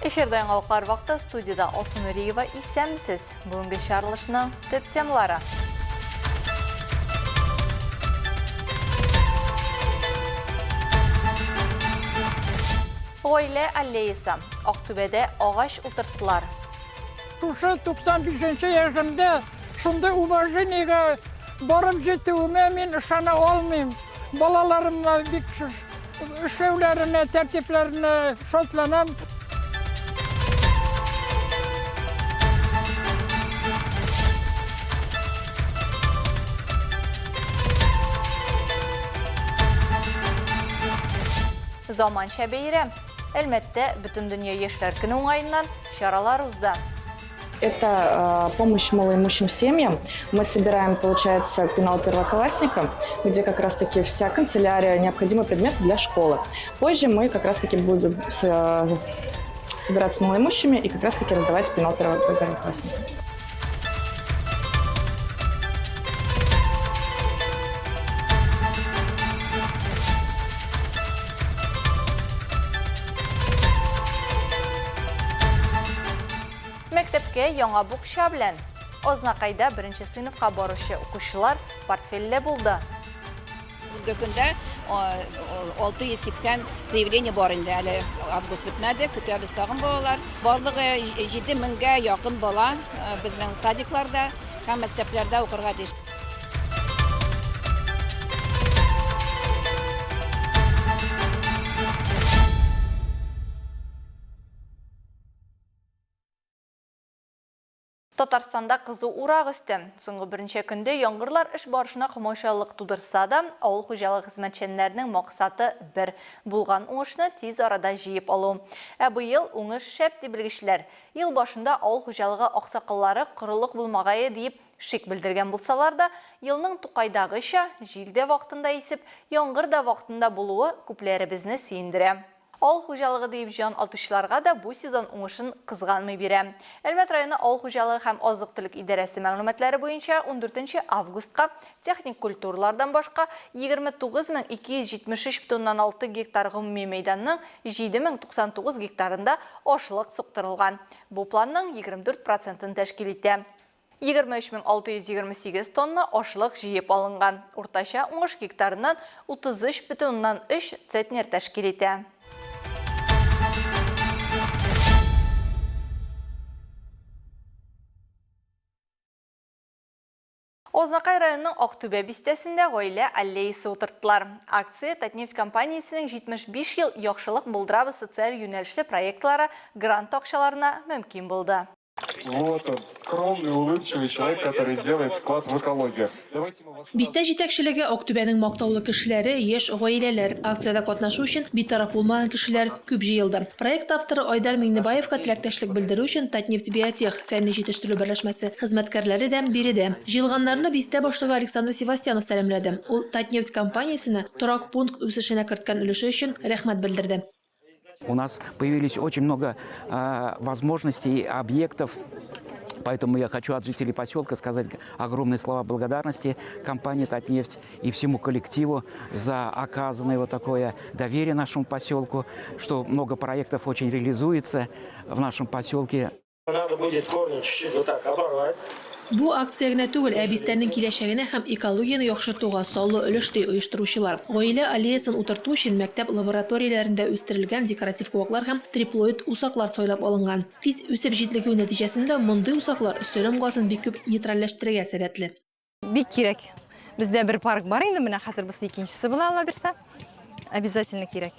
Эфирда яңалыклар вакыты студиядә Алсу Нуриева исәнмесез. Бүгенге чыгарылышның төп темалары. Гаилә аллеясы. Актүбәдә агач утырттылар. Шушы 95 нче яшемдә шундый уважениегә барып җитүемә мин ышана алмыйм. Балаларыма бик эшләүләренә, тәртипләренә шатланам. Заманча бәйрәм. Әлмәттә Бөтендөнья яшьләр көне уңаеннан чаралар узды. Это помощь малоимущим семьям. Мы собираем, получается, пенал первоклассника, где как раз-таки вся канцелярия, необходимый предмет для школы. Позже мы как раз-таки будем собираться с малоимущими и как раз-таки раздавать пенал первоклассника. Мәктәпкә яңа букча белән. Азнакайда беренче сыйныфка баручы укучылар портфельле булды. Бүгенге көндә 680 заявление бар инде, әле август бетмәде, көтәбез тагын балалар. Барлыгы 7 меңгә якын бала безнең садикларда һәм мәктәпләрдә укырга тиеш. Татарстанда кызу урак өсте. Соңгы берничә көндә яңгырлар эш барышына комачаулык тудырса да, авыл хуҗалыгы хезмәтчәннәренең максаты бер, булган уңышны тиз арада җыеп алу. Ә быел уңыш шәп, ди белгечләр. Ел башында авыл хуҗалыгы аксакаллары корылык булмагае диеп шик белдергән булсалар да, елның Тукайдагыча, җил дә вакытында исеп, яңгыр да вакытында булуы күпләребезне сөендерә. Авыл хуҗалыгы диеп җан атучыларга да бу сезон уңышын кызганмый бирә. Әлмәт районы авыл хуҗалыгы һәм азык-төлек идарәсе мәгълүматлары буенча, ундүртенче августка техник культуралардан башка 29 273,6 гектар гомуми мәйданның 7099 гектарында ашлык суктырылган. Бу планның 24 процентын тәшкил итә. 23628 тонна ашлык җыеп алынган. Уртача уңыш гектарыннан 33,3 центнер тәшкил итә. Азнакай районының Актүбә бистәсендә гаилә аллеясы утырттылар. Акция Татнефть компаниясенең 75 ел яхшылык булдырабыз социаль юнәлешле проектлары гранты акчаларына мөмкин булды. Вот он, скромный, улыбчивый человек, который сделает вклад в экологию. Давайте мы вас... Бистә җитәкчелеге, Актүбәнең мактаулы кешеләре, яшь гаиләләр. Акциядә катнашу өчен битараф булмаган кешеләр күп җыелды. Проект авторы Айдар Миңнебаевка теләктәшлек белдерү өчен Татнефтьбиотех фәнни-җитештерү берләшмәсе хезмәткәрләре дә биредә. Җыелганнарны бистә башлыгы Александр Севастьянов сәламләде. Ул Татнефть компаниясенә торак пункт үсешенә керткән өлеше өчен рәхмәт белдерде. У нас появились очень много возможностей, объектов. Поэтому я хочу от жителей поселка сказать огромные слова благодарности компании «Татнефть» и всему коллективу за оказанное вот такое доверие нашему поселку, что много проектов очень реализуется в нашем поселке. Надо будет корни чуть-чуть вот так оборвать. Бу акция генә түгел, ә бистәнең киләчәгенә һәм экологияне яхшыртуга саллы өлеш, ди оештыручылар. Гаилә аллеясын утырту өчен мәктәп лабораторияләрендә үстерелгән декоратив куаклар һәм триплоид усаклар сайлап алынган. Тиз үсеп җитлегү нәтиҗәсендә мондый усаклар сөрем газын бик күп нейтральләштерергә сәләтле. Бик кирәк. Бездә бер парк бар инде, менә хәзер бусы икенчесе була, Алла бирсә. Обязательно кирәк.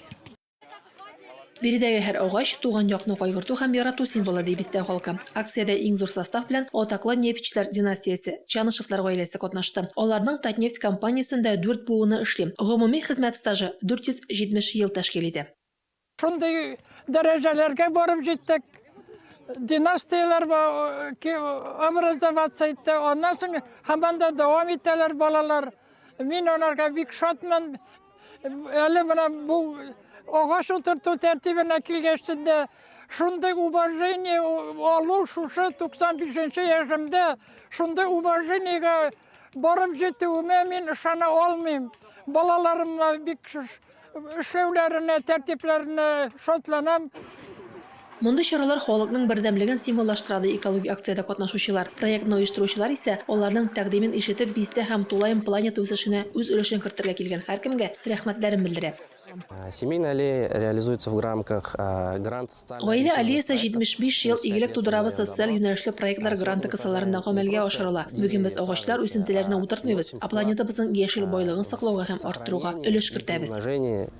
Биредәге һәр агач, туган якны кайгырту һәм ярату символы, ди бистә халкы. Акциядә иң зур состав белән атаклы нефтьчеләр династиясе, Чанышевлар гаиләсе катнашты. Аларның Татнефть компаниясендә дүрт буыны эшли. Гомуми хезмәт стажы 470 ел тәшкил итә. Шундый дәрәҗәләргә барып җиттек. Династияләр образоваться итте. Аннан соң һаман да дәвам итәләр балалар. Мин аларга бик шатмын. Әле менә бу агач утырту тәртибенә килгәч дә шундый уважение алу шушы 95 яшемдә шундый уважениегә барып җитүемә мин ышана алмыйм. Балаларыма бик эшләүләренә, тәртипләренә шатланам. Мондый чаралар халыкның бердәмлеген символлаштыра, ди экологик акциядә катнашучылар. Проектны оештыручылар исә, аларның тәкъдимен ишетеп, бистә һәм тулаем планета үсешенә үз өлешен кертергә килгән һәркемгә рәхмәтләрен белдерә. Семейная аллея реализуется в рамках грант социально Гаилә аллеясы 75 ел игелек тудырабыз социаль юнәлешле проектлар гранты кысаларында гамәлгә ашырыла. Бүген без агачлар, үсентеләрне утыртмыйбыз, ә планетабызның яшел байлыгын саклауга һәм арттыруга өлеш кертәбез.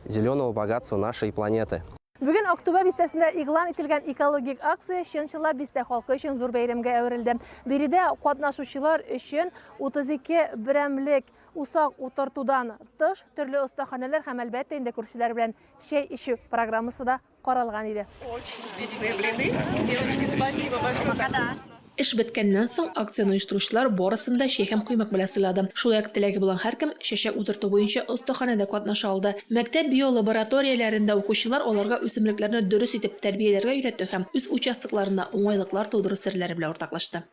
Зеленого богатства нашей планеты. Бүген Актүбә бистәсендә игълан ителгән экологик акция чын-чынлап бистә халкы өчен зур бәйрәмгә әверелде. Биредә катнашучылар өчен 32 берәмлек усак утыртудан тыш, төрле остаханәләр һәм, әлбәттә инде, күршеләр белән чәй эчү программасы да каралган иде. Очень отличные блины. Девочки, спасибо большое. Эш беткәннән соң, акцияне оештыручылар барысын да чәй һәм коймак белән сыйлады. Шулай ук теләге булган һәркем чәчәк утырту буенча остаханәдә катнаша алды. Мәктәп биолабораторияләрендә укучылар аларга үсемлекләрне дөрес итеп тәрбияләргә өйрәтте һәм үз участокларында уңайлыклар тудыру серләре белән уртаклашты.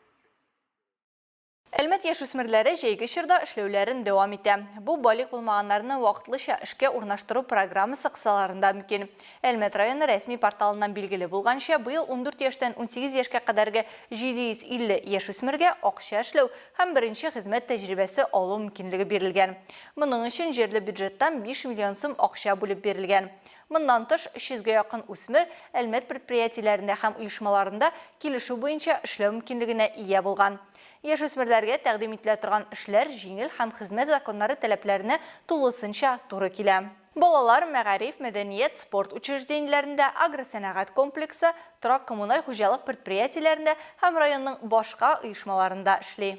Әлмәт яшүсмерләре җәйге чорда эшләүләрен дәвам итә. Бу балигъ булмаганнарны вакытлыча эшкә урнаштыру программасы кысаларында мөмкин. Әлмәт районы рәсми порталыннан билгеле булганча, быел 14 яшьтән 18 яшькә кадәрге 750 яшүсмергә акча эшләү һәм беренче хезмәт тәҗрибәсе алу мөмкинлеге бирелгән. Моның өчен җирле бюджеттан 5 миллион сум акча бүлеп бирелгән. Моннан тыш, 300 гә якын үсмер Әлмәт предприятиеләрендә һәм оешмаларында килешү буенча эшләү мөмкинлегенә ия булган. Яшүсмерләргә тәкъдим ителә торган эшләр җиңел һәм хезмәт законнары таләпләренә тулысынча туры килә. Балалар, мәгариф, мәдәният, спорт учреждениеләрендә, агросәнәгать комплексы, торак-коммуналь хуҗалык предприятиеләрендә һәм районның башка оешмаларында эшли.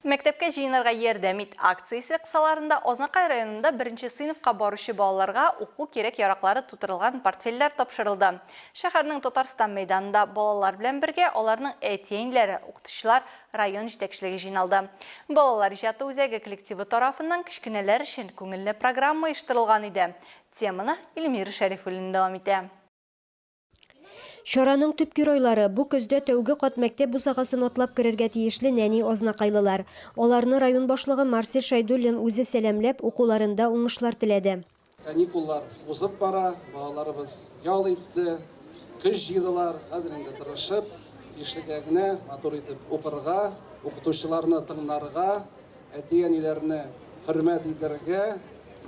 Мәктәпкә җыенырга ярдәм ит акциясе кысаларында Азнакай районында беренче сыйныфка баручы балаларга уку кирәк-яраклары тутырылган портфельләр тапшырылды. Шәһәрнең Татарстан мәйданында балалар белән бергә аларның әти-әниләре, укытучылар, район җитәкчелеге җыйналды. Балалар иҗаты үзәге коллективы тарафыннан кечкенәләр өчен күңелле программа оештырылган иде. Теманы Эльмира Шәрифуллина дәвам итә. Чараның төп геройлары, бу көздә тәүге кат мәктәп бусагасын атлап керергә тиешле нәни азнакайлылар. Аларны район башлыгы Марсель Шәйдуллин үзе сәламләп, укуларында уңышлар теләде. Каникуллар узып бара, балаларыбыз ял итте, көч җыйдылар. Хәзер инде тырышып, бишлегә генә матур итеп укырга, укытучыларны тыңларга, әти-әниләрне хөрмәт итәргә,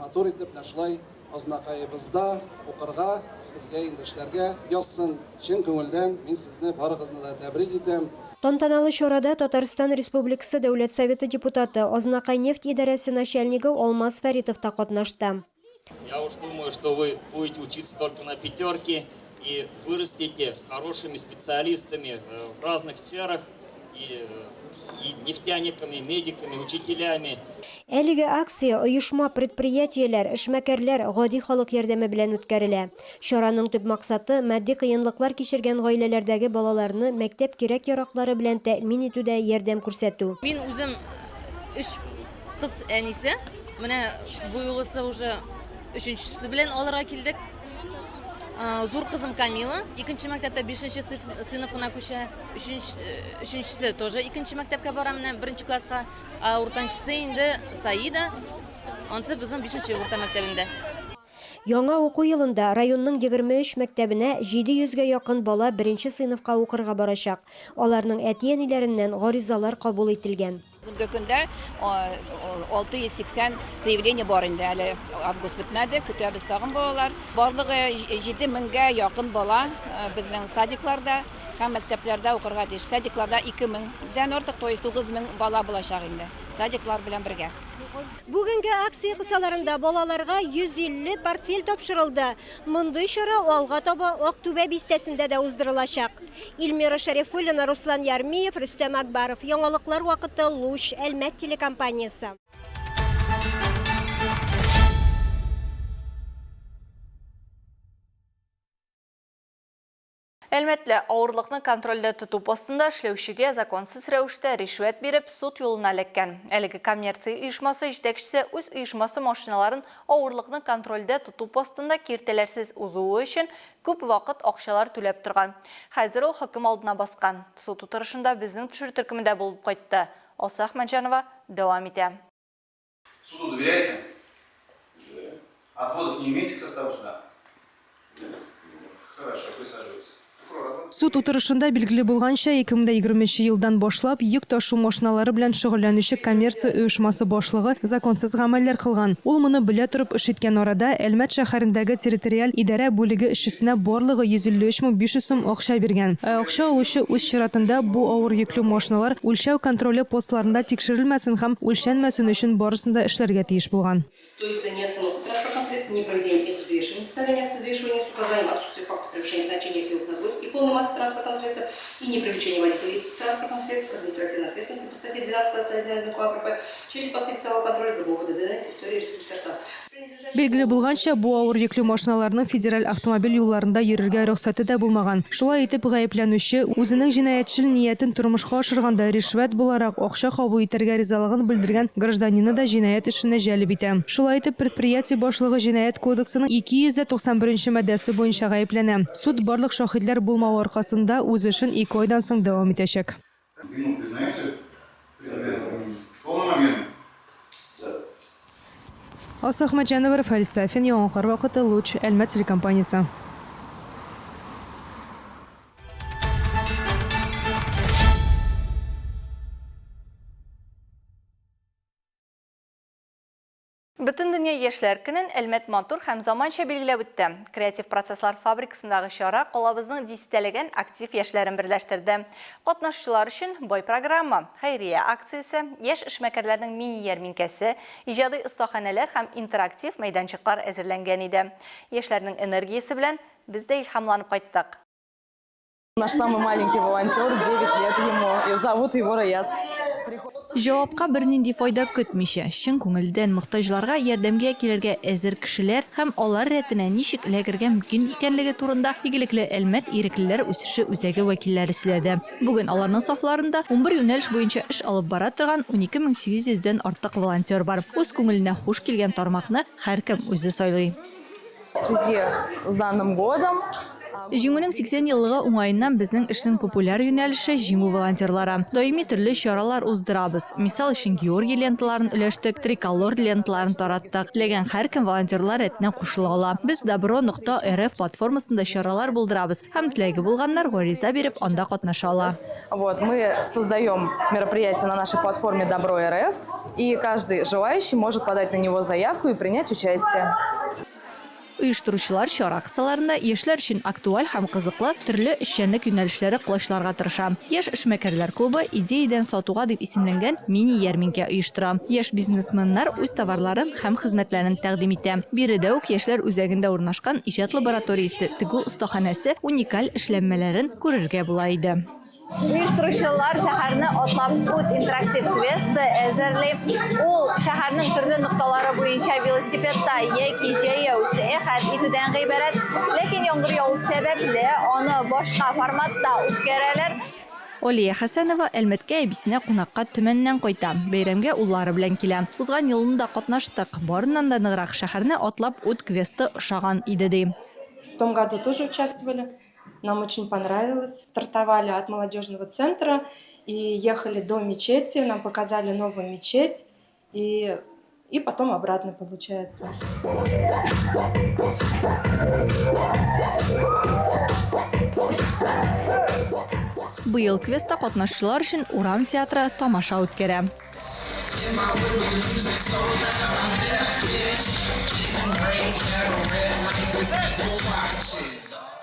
матур итеп менә шулай Азнакаебызда укырга, безгә инде эшләргә язсын. Чын күңелдән мин сезне барыгызны да тәбрик итәм. Тантаналы чарада Татарстан Республикасы Дәүләт Советы депутаты, Азнакайнефть идарәсе начальнигы Алмаз Фәритов та катнашты. Я уж думаю, что вы будете учиться только на пятерки и вырастете хорошими специалистами в разных сферах и и нефтяниками, медиками, учителями. Әлеге акция оешма, предприятиеләр, эшмәкәрләр, гади халык ярдәме белән үткәрелә. Чараның төп максаты, матди кыенлыклар кичергән гаиләләрдәге балаларны мәктәп кирәк-яраклары белән тәэмин итүдә ярдәм күрсәтү. Мин үзем өч кыз әнисе. Менә бу юлысы уже өченчесе белән алырга килдек. Зур кызым Камила икенче мәктәптә бишенче сыйныфына күчә. Өченчесе тоже икенче мәктәпкә бара менә беренче класска. Ә уртанчысы инде Саида. Ансы безнең бишенче урта мәктәбендә. Яңа уку елында районның 23 мәктәбенә 700 гә якын бала беренче сыйныфка укырга барачак. Аларның әти-әниләреннән гаризалар кабул ителгән. Бүгенге көндә 680 заявление бар инде, әле август бетмәде, көтәбез тагын балалар. Барлыгы 7 меңгә якын бала безнең садикларда һәм мәктәпләрдә укырга тиеш. Садикларда 2 меңдән артык, то есть 9 мең бала булачак инде, садиклар белән бергә. Бүгенге акция кысаларында балаларга 150 портфель тапшырылды. Мондый чара алга таба Актүбә бистәсендә дә уздырылачак. Эльмира Шәрифуллина, Руслан Ярмиев, Рөстәм Акбаров. Яңалыклар вакыты, Луч, Әлмәт телекомпаниясе. Әлмәтле авырлыкны контрольдә тоту постында эшләүчегә законсыз рәвештә ришвәт биреп, суд юлына эләккән. Әлеге коммерция оешмасы җитәкчесе үз оешмасы машиналарын авырлыкны контрольдә тоту постында киртәләрсез узуы өчен күп вакыт акчалар түләп торган. Хәзер ул хөкем алдына баскан. Суд утырышында безнең төшерү төркеме дә булып кайтты. Алсу Әхмәтҗанова дәвам итә. Суду доверяете? Доверяю. Отводов не имеете к составу суда? Нет. Хорошо, присаживайтесь. Суд утырышында билгеле булганча, 2020 елдан башлап йөк ташу машиналары белән шөгыльләнүче коммерция оешмасы башлыгы законсыз гамәлләр кылган. Ул моны белә торып эш иткән арада, Әлмәт шәһәрендәге территориаль идарә бүлеге эшчесенә барлыгы 153 мең 500 сум акча биргән. Ә акча алучы үз чиратында бу авыр йөкле машиналар үлчәү контроле постларында тикшерелмәсен һәм үлчәнмәсен өчен барысын да эшләргә тиеш булган. То есть за неостановку транспортных средств, непроведение их взвешивания, составление акта взвешивания с указанием отсутствия факта превышения значения силовых нагрузок и полной массы транспортного средства и непривлечение водителей транспортных средств к административной ответственности по статье 12.1 КоАП РФ через посты весового контроля ГБО ДД на территории Республики Татарстан. Билгеле булганча, бу авыр йөкле машиналарның федераль автомобиль юлларында йөрергә рөхсәте дә булмаган. Шулай итеп, гаепләнүче, үзенең җинаятьчел ниятен тормышка ашырганда ришвәт буларак акча кабул итәргә ризалыгын белдергән гражданинны да җинаять эшенә җәлеп итә. Шулай итеп, предприятие башлыгы Җинаять кодексының 291 нче маддәсе буенча гаепләнә. Суд барлык шаһитләр булмавы аркасында үз эшен ике айдан соң дәвам итәчәк. Вину признаете? В полном объеме? Да. Алсу Әхмәтҗанова, Рафаэль Сафин, Яңалыклар вакыты, Луч, Әлмәт телекомпаниясе. Бөтендөнья яшьләр көнен Әлмәт матур һәм заманча билгеләп үтте. Креатив процесслар фабрикасындагы чара калабызның дистәләгән актив яшьләрен берләштерде. Катнашучылар өчен бай программа, хәйрия акциясе, яшь эшмәкәрләрнең мини-ярминкәсе, иҗади остаханәләр һәм интерактив мәйданчыклар әзерләнгән иде. Яшьләрнең энергиясе белән без дә илһамланып кайттык. Наш самый маленький волонтер, 9 лет ему, и зовут его Раяз. Җавапка бернинди файда көтмичә, чын күңелдән мохтаҗларга ярдәмгә килергә әзер кешеләр һәм алар рәтенә ничек эләгергә мөмкин икәнлеге турында Игелекле Әлмәт иреклеләр үсеше үзәге вәкилләре сөйләде. Бүген аларның сафларында 11 юнәлеш буенча эш алып бара торган 12 800 дән артык волонтер бар. Үз күңеленә хуш килгән тармакны һәркем үзе сайлый. В связи с данным годом Җиңүнең 80 еллыгы уңаеннан безнең эшнең популяр юнәлеше Җиңү волонтерлары. Даими төрле чаралар уздырабыз. Мисал өчен, Георгий ленталарын өләштек, триколор ленталарын тараттык. Теләгән һәркем волонтерлар рәтенә кушыла ала. Без Добро нокта рф платформасында чаралар булдырабыз һәм теләге булганнар гариза биреп анда катнаша ала. Вот, мы создаем мероприятие на нашей платформе Добро РФ, и каждый желающий может подать на него заявку и принять участие. Оештыручылар чара кысаларында яшьләр өчен актуаль һәм кызыклы төрле эшчәнлек юнәлешләре колачларга тырыша. Яшь эшмәкәрләр клубы Идеядән сатуга дип исемләнгән мини-ярминкә оештыра. Яшь бизнесменнар үз товарларын һәм хезмәтләрен тәкъдим итә. Биредә үк яшьләр үзәгендә урнашкан иҗат лабораториясе, тегү остаханәсе уникаль эшләнмәләрен күрергә була иде. Оештыручылар шәһәрне атлап үт интерактив квесты әзерли. Ул шәһәрнең төрле нокталары буенча велосипедта яки җәяү сәяхәт итүдән гыйбарәт. Ләкин яңгыр яву сәбәпле, аны башка форматта үткәрәләр. Алия Хәсәнова Әлмәткә әбисенә кунакка Төмәннән кайта. Бәйрәмгә уллары белән килә. Узган елны да катнаштык. Барыннан да ныграк шәһәрне атлап үт квесты ошаган иде, ди. В том году тоже участвовали. Нам очень понравилось. Стартовали от молодежного центра и ехали до мечети. Нам показали новую мечеть. И, и потом обратно получается. Быел квестта катнашучылар өчен урам театры тамаша үткәрә.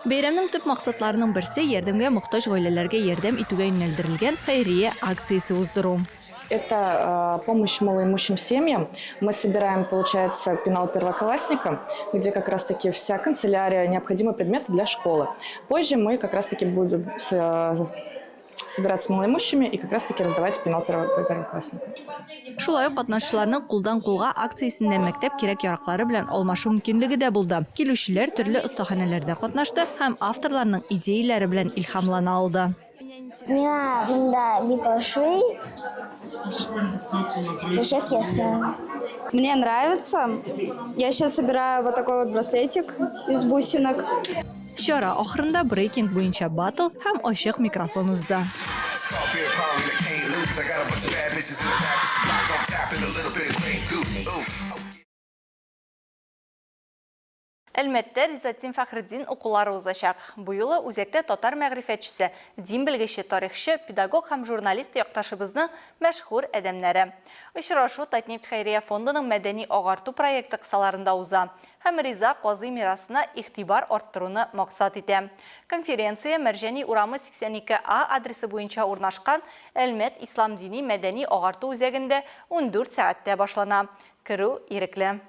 Бәйрәмнең төп максатларының берсе, ярдәмгә мохтаҗ гаиләләргә ярдәм итүгә юнәлдерелгән хәйрия акциясе уздыру. Это помощь малоимущим семьям. Мы собираем, получается, пенал первоклассника, где как раз-таки вся канцелярия, необходимые предметы для школы. Позже мы как раз-таки будем собираться с малоимущими и как раз-таки раздавать пенал первоклассникам. Шулай ук катнашучыларның кулдан-кулга акциясендә мәктәп кирәк-яраклары белән алмашу мөмкинлеге дә булды. Килүчеләр төрле остаханәләрдә катнашты һәм авторларның идеяләре белән илһамлана алды. Миңа монда бик ошый. Чәчәк ясыйм. Мне нравится. Я сейчас собираю вот такой вот браслетик из бусинок. Чара ахырында брейкинг буенча баттл һәм ачык микрофон узды. Әлмәттә Ризатдин Фәхретдин укулары узачак. Бу юлы үзәктә татар мәгърифәтчесе, дин белгече, тарихчы, педагог һәм журналист якташыбызның мәшһүр адәмнәре. Очрашу Татнефть хәйрия фондының мәдәни-агарту проекты кысаларында уза һәм Риза казый мирасына игътибар арттыруны максат итә. Конференция Мәрҗани урамы 82 А адресы буенча урнашкан Әлмәт ислам дини мәдәни-агарту үзәгендә 14 сәгатьтә башлана. Керү ирекле.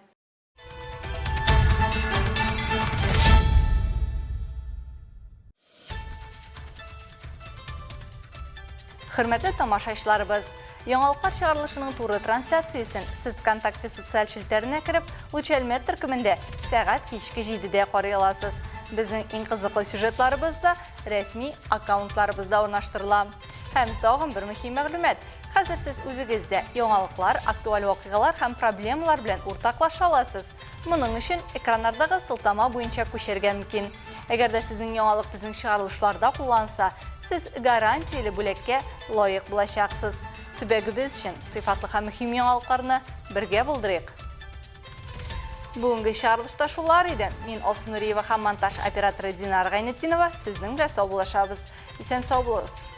Хөрмәтле тамашачыларыбыз, яңалыклар чыгарылышының туры трансляциясен сез ВКонтакте социаль челтәренә кереп, Луч Әлмәт төркемендә сәгать кичке 7-дә карый аласыз. Безнең иң кызыклы сюжетларыбыз да рәсми аккаунтларыбызда урнаштырыла. Һәм тагын бер мөһим мәгълүмат. Хәзер сез үзегез дә яңалыклар, актуаль вакыйгалар һәм проблемалар белән уртаклаша аласыз. Моның өчен экраннардагы сылтама буенча күчәргә мөмкин. Әгәр дә сезнең яңалык безнең чыгарылышларда кулланса, сез гарантияле бүләккә лаек булачаксыз. Төбәгебез өчен сыйфатлы һәм мөһим яңалыкларны бергә булдырыйк! Бүгенге чыгарылышта шулар иде. Мин Алсу Нуриева һәм монтаж операторы Динара Гайнетдинова сезнең белән саубуллашабыз. Исән-сау булыгыз!